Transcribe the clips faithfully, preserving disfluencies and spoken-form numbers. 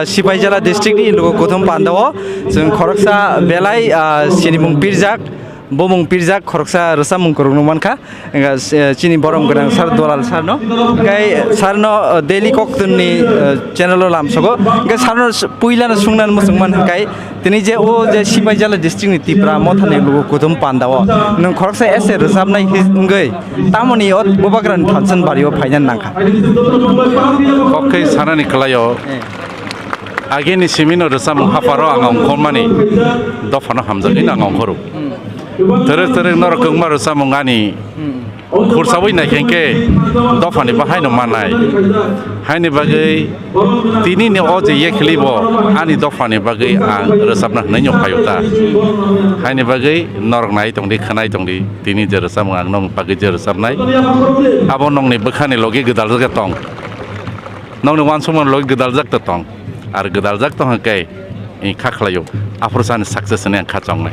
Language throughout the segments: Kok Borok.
Sipaijala district ni lugo kuthum pandao chwng khoroksa belai, ah, sinimung pirjak, bumung pirjak, khoroksa rwchapmung kwrwngno mankha. Wngkha, eh, chini borom gwnang sir Dolal sir no. Hwnkhe sir no, eh, daily koktwmni, eh, channel o lamsogo. Hwnkhe sir no s-, puilano sungnan muchungman hwnkhe tini je o je Sipaijala district ni Tipra Motha ni lugo kuthum pandao nwng khoroksa ese rwchapnai hi-, wngwi tamoni o bubagrani thansa ni bari o phaina nangkha. Kok khe sanani kwlaio. Eh. Agini simino rwchapmung hapharo ang ongkhormani dophano hamjagwino ang ongkhoro. Twrwk twrwk norok kwbangma rwchapmung ani khursaui naikhe hinkhe dophani bahaino mannai. Haini bagwi tinini o je yekhlibo ani dophani bagwi ang rwchapna hwnwi no phaio ta. Haini bagwi norok nai tongdi, khwnai tongdi, tini je rwchapmung ang nokni bagwi je rwchapnai, abo nokni bwkhani logi gwdaljakya tong. Nokni uansukmani logi gwdaljak ta tong. Ar gwdaljak tong hwnkhe, i kha khlaio. Aphuru sani success hwnwi ang kha chongnai.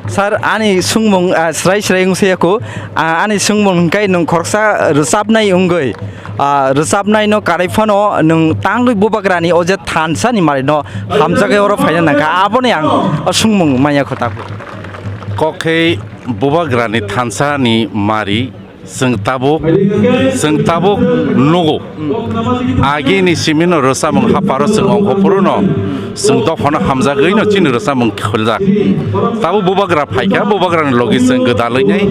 Sir, ani sungmung, ah, srai srai wngse yako. Ah, ani sungmung hwnkhe nwng khoroksa rwchapnai wngwi, ah, rwchapnai no karai phano nwng tangwi bubagrani o je thansa ni mari no hamjagwi oro phaina nangkha. Aboni ang o sungmung manya kho tabuk. Kok khe bubagrani thansa ni mari Chwng tabuk, chwng tabuk nugo. Agini simino rwchapmung hapharo chwng ongkho phuru no, chwng dophano hamjagwi no chini rwchapmung khiljak. Tabuk bubagra phaikha, bubagrani logi chwng gwdalwi nai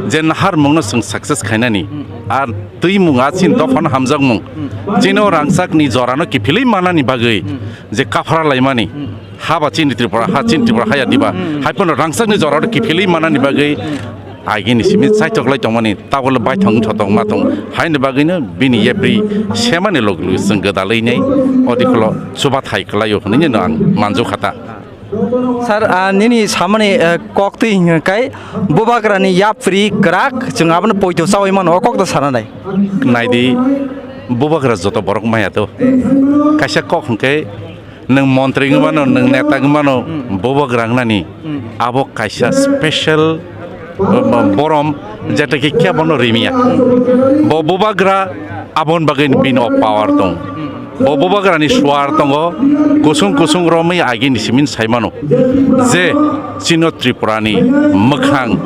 je naharmung no chwng success khainani. Ar twimung a chini dophano hamjakmung. Chini o rangchakni jorano kiphilwi manani bagwi je kaphra laimani. Haba chini Tripura, ha chini Tripura haya diba. Hai phano rangchakni jorano kiphilwi manani bagwi agini simi chaitok lai tongmani, tabole baithang wngthotok ma tong. Haini bagwino bini yapri semani log log chwng gwdalwi nai, odikhulo chubathai kwlaio hwnwi no ang manjukha ta. Sir, ah, nini samani, eh, koktwi hwnka kai bubagrani yapri kwrak chwng abono poito chawi mano, o kok da sana nai. Naidi, bubagra joto borok maya to. Kaisa kok hwnkhe Nwng montri wngmano, nwng neta wngmano, bubagra wngnani abo kaisa special, uh, borom, jeta khe kebono rimiya. Bo bubagra aboni bagwi bini o power tong. Bo bubagrani suar tongo, kusung kusung romwi agini simin saimano je chino Tripurani mwkhang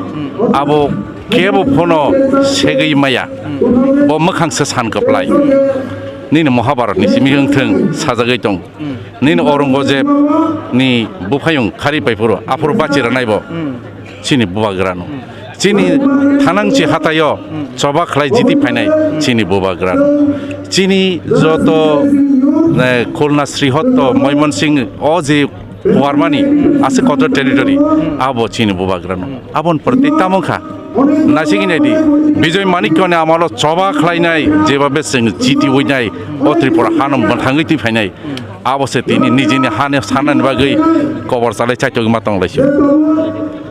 abo kebo phono segwi maya. Bo mwkhang se san kwplai. Nini Mahabharatni simi wngthwng sajagwi tong. Nini Aurangzeb ni buphayung khari pai phuru, aphuru bachi rwnai bo. Chini bubagrano. Chini thanangchi hatayo choba khlai jiti phainai chini bubagrano. Chini joto, eh, Khulna, Srihotto, Moimonsing o je Kuwarmani aswk kotor territory abo chini bubagrano. Aboni pore tei tamo wngkha. Naisingwi naidi, Bijoy Manikyani amalo choba khlainai, jeba beseng jiti winai, o Tripura hano mwthangwi twi phainai. Abo se tini nijini hane sanani bagwi kobor chalai chaitogwi ma tonglaisio.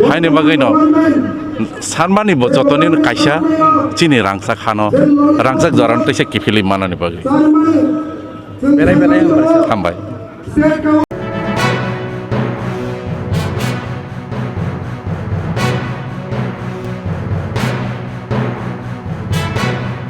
Haini bagwino sanmani bo jotoni kaisa chini rangchak hano, rangchak jorano teisa kiphilwi manani bagwi. Belai belai hambai sir. Hambai.